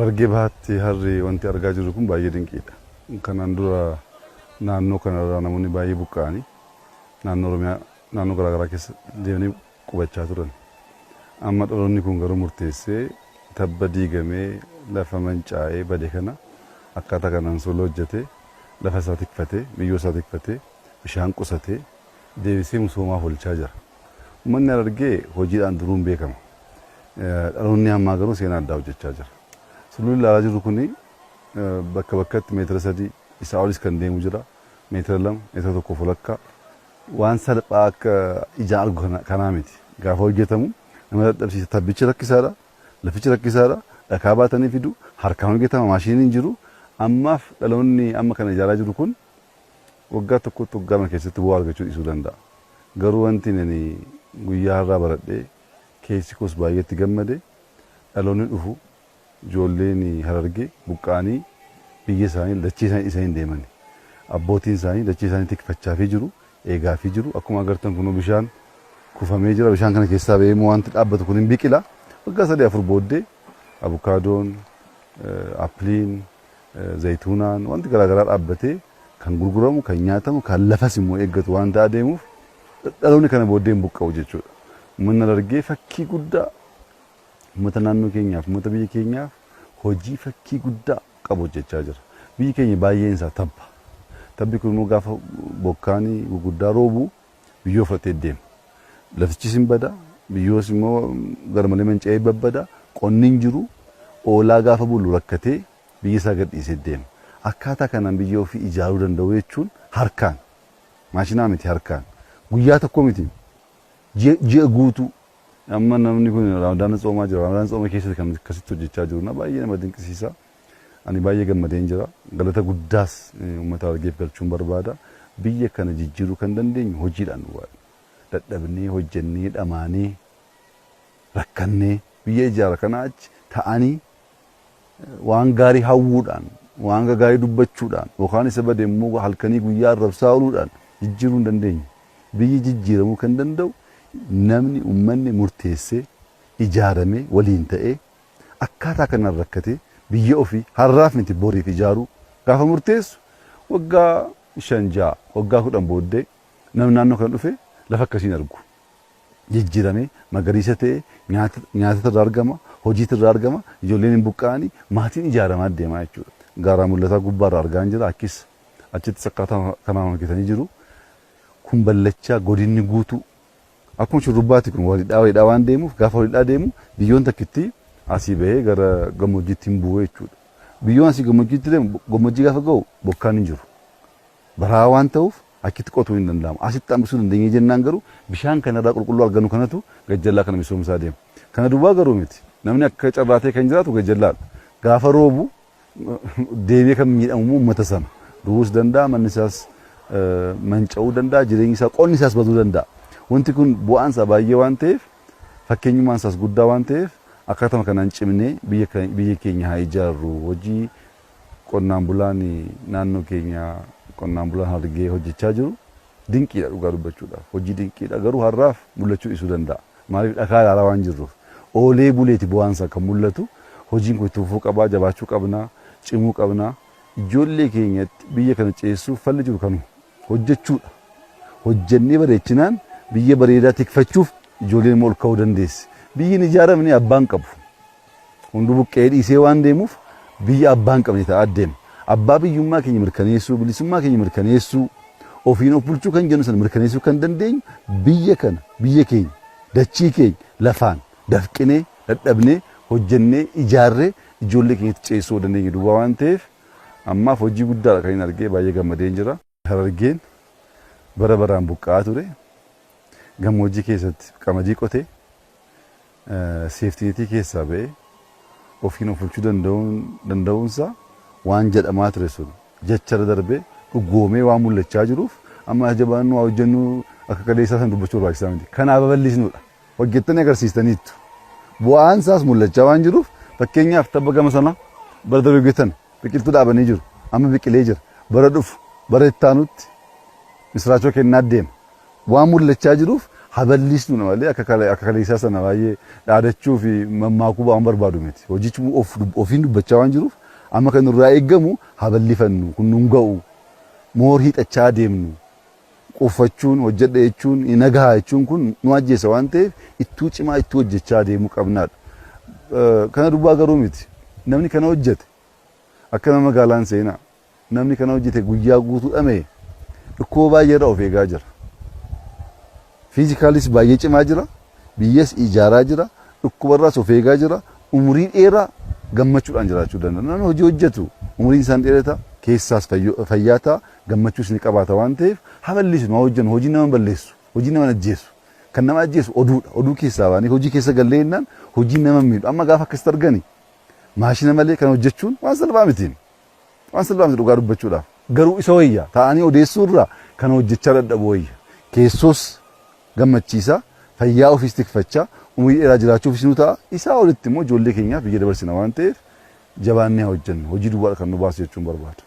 Harargee Bahaatti harri wanti argaa jirru kun baay'ee dinqiidha. Kanaan dura naannoo kanarraa namoonni baay'ee buqqa'anii naannoo Oromiyaa naannoo garaagaraa keessa deemanii qubachaa turan. Amma dhaloonni kun garuu murteessee tabba diigamee lafa mancaa'ee bade kana akkaataa kanaan sola hojjetee, lafa isaa tikfatee, biyyoo isaa tikfatee, bishaan qusatee deebisee misoomaaf oolchaa jira. Uummanni Harargee hojiidhaan duruun beekama. Dhaloonni ammaa garuu seenaa addaa hojjechaa jira. Sululli ilaalaa jirru kuni bakka bakkatti meetira 3 isaa olis kan deemu jira. Meetira 2, meetira tokkoof walakkaa. Waan salphaa akka ijaan argu kanaa miti. Gaafa hojjetamu nama dadhabsiisa. Tabbichi rakkisaadha. Lafichi rakkisaadha. Dhakaa baatanii fidu. Harkaan hojjetama, maashiniin hin jiru. Ammaaf dhaloonni amma kana ijaaraa jiru kun waggaa tokkotti, waggaa 2 keessatti bu'aa argachuu dhiisuu danda'a. Garuu wanti ani guyyaa har'aa baradhee keessi koos baay'eetti gammade, dhaloonni dhufu, ijoolleen Harargee buqqa'anii biyya isaanii, dachee isaanii dhiisanii hin deemani. Abbootiin isaanii dachee isaanii tikfachaafii jiru, eegaafii jiru. Akkuma agartan kunoo bishaan kufamee jira. Bishaan kana keessaa ba'ee immoo wanti dhaabbatu kun hin biqila. Waggaa 3, 4 booddee abukaadoon, appiliin, zayituunaan, wanti garaagaraa dhaabbatee kan gurguramu, kan nyaatamu, kan lafas immoo eeggatu waan ta'aa deemuuf dhaloonni kana booddee hin buqqa'u jechuudha. Uummanni Harargee fakkii guddaa uummata naannoo keenyaaf, uummata biyya keenyaaf hojii fakkii guddaa qabu hojjechaa jira. Biyyi keenya baay'een isaa tabba. Tabbi kun immoo gaafa bokkaan gurguddaa roobu biyyoo fudhatee deema. Lafichis hin bada, biyyoos immoo garmalee manca'ee babbada, qonni hin jiru, oolaa gaafa bulu rakkatee biyya isaa gadhiisee deema. Akkaataa kanaan biyya ofii ijaaruu danda'u jechuun harkaan, maashinaa miti, harkaan. Guyyaa tokko miti, ji'a guutuu. Amma namni kun Ramadaana tsoomaa jira. Ramadaana tsooma keessatti kan akkasitti hojjechaa jiru na baay'ee nama dinqisiisa. Ani baay'ee gammadeen jira. Galata guddaas uummata Harargeef galchuun barbaada. Biyya kana jijjiiruu kan dandeenyu hojiidhaan duwwaadha. Dadhabnee, hojjennee, dhamaanee, rakkannee biyya ijaara. Kanaa achi ta'anii waan gaarii hawwuudhaan, waan gaarii dubbachuudhaan, yookaan isa bade immoo halkanii guyyaa arrabsaa ooluudhaan jijjiiruu hin dandeenyu. Biyyi jijjiiramuu kan danda'u namni, uummanni murteessee, ijaaramee, waliin ta'ee, akkaataa kanaan rakkatee biyya ofii har'aaf miti boriif ijaaruu gaafa murteessu, waggaa 5, 6, waggaa 10 booddee namni naannoo kana dhufe lafa akkasiin argu. Jijjiiramee magariisa ta'e, nyaatatu irraa argama, hojiitu irraa argama, ijoolleen hin buqqa'anii, maatiin ijaaramaa deemaa jechuudha. Gaaraa mul'ataa gubbaarraa argaa hin jira, akkis achittis akkaataa kanaan hojjetanii jiru. Kun ballachaa godinni guutuu akkuma shurrubbaati kun walhidhaa walhidhaa waan deemuuf, gaafa walhidhaa deemu biyyoon takkitti asii bahee gara gammoojjiitti hin bu'u jechuudha. Biyyoon asii gammoojjiitti deemu gammoojjii gaafa ga'u bokkaan hin jiru. Baraa waan ta'uuf achitti qotuu hin danda'amu. Asitti hambisuu dandeenyee jennaan garuu bishaan kanarraa qulqulluu argannu kanatu gajjallaa kana misoomsaa deema. Kana duwwaa garuu miti. Namni akka carraa ta'e kan jiraatu gajjallaadha. Gaafa roobu deebi'ee kan miidhamu immoo uummata sana. Du'uus danda'a, manni isaas manca'uu danda'a, jireenyi isaa, qonni isaas baduu danda'a. Wanti kun bu'aan isaa baay'ee waan ta'eef, fakkeenyummaan isaas guddaa waan ta'eef, akkaatuma kanaan cimnee biyya keenya haa ijaarru. Hojii qonnaan bulaan naannoo keenya, qonnaan bulaan Harargee hojjechaa jiru dinqiidha dhugaa dubbachuudhaaf. Hojii dinqiidha, garuu har'aaf mul'achuu dhiisuu danda'a. Maaliif? Dhakaa ilaalaa waan jirruuf. Oolee buleeti bu'aan isaa kan mul'atu. Hojiin kun itti fufuu qabaa, jabaachuu qabna, cimuu qabna. Ijoollee keenyatti biyya kana ceessuuf falli jiru kanuma. Hojjechuudha. Hojjennee bareechinaan biyya bareedaa tikfachuuf ijoolleen immoo ol ka'uu dandeessi. Biyyi hin ijaaramne abbaan qabu. Hunduu buqqa'ee dhiisee waan deemuuf biyya abbaa hin qabne ta'aa deema. Abbaa biyyummaa keenya mirkaneessuu, bilisummaa keenya mirkaneessuu, ofiin of bulchuu kan jennu sana mirkaneessuu kan dandeenyu biyya kana, biyya keenya, dachii keenya lafaan dafqinee, dadhabnee, hojjennee, ijaarree ijoollee keenyatti ceesisuu dandeenyu duwwaa waan ta'eef, ammaaf hojii guddaadha kan hin argee baay'ee gammadeen jira. Harargeen bara baraan buqqa'aa ture. Gammoojjii keessatti qamadii qotee, seeftineetii keessaa ba'ee ofiin of bulchuu danda'uunsaa waan jedhamaa ture sun jecharra darbee dhugoomee waan mul'achaa jiruuf, amma jabaannu, haa hojjennu, akka kaleessaa sana dubbachuu barbaachisaa miti. Kanaa babal'isnuudha. Hojjettanii agarsiistaniittu. Bu'aan isaas mul'achaa waan jiruuf, fakkeenyaaf tabba gama sana bara darbe hojjetan biqiltuu dhaabanii jiru. Amma biqilee jira. Bara dhufu, bara itti aanutti misiraachoo kennaa deema. Waan mul'achaa jiruuf Haballisnu malee akka kaleessaa sana baay'ee dhaadachuu fi mammaakuu waan barbaadu miti. Hojichi ofiin dubbachaa waan jiruuf amma kan nurraa eeggamu haballifannu, kun nun ga'u, more hiixachaa deemnu. Quffachuun, hojjedha jechuun, nagahaa jechuun kun nu ajjeesa waan ta'eef ittuu cimaa ittuu hojjechaa deemuu qabnaadha. Kana duwwaa garuu miti. Namni kana hojjete akka nama magaalaan seenaa, namni kana hojjete guyyaa guutuu dhamee dhukkuba baay'ee irraa of eegaa jira. Physicallyis baay'ee cimaa jira. Biyyas ijaaraa jira. Dhukkubarraas of eegaa jira. Umurii dheeraa gammachuudhaan jiraachuu danda'a. Namni hojii hojjetu umuriin isaan dheerata, keessaas fayyaa ta'a, gammachuus ni qabaata waan ta'eef haballisu, haa hojjennu. Hojii nama balleessu, hojii nama ajjeesu. Kan nama ajjeesu oduudha. Oduu keessaa baanii hojii keessa gallee jennaan hojii nama miidhu. Amma gaafa akkasitti argani maashina malee kan hojjechuun waan salphaa miti. Waan salphaa miti dhugaa dubbachuudhaaf. Garuu isa wayya, taa'anii odeessuu irraa kan hojjechaa dadhabu wayya. Keessoos gammachiisaa, fayyaa ofiis tikfachaa, umurii dheeraa jiraachuufis nu ta'a. Isaa olitti immoo ijoollee keenyaaf biyya dabarsina waan ta'eef jabaannee haa hojjennu. Hojii duwwaadha kan nu baasu jechuun barbaada.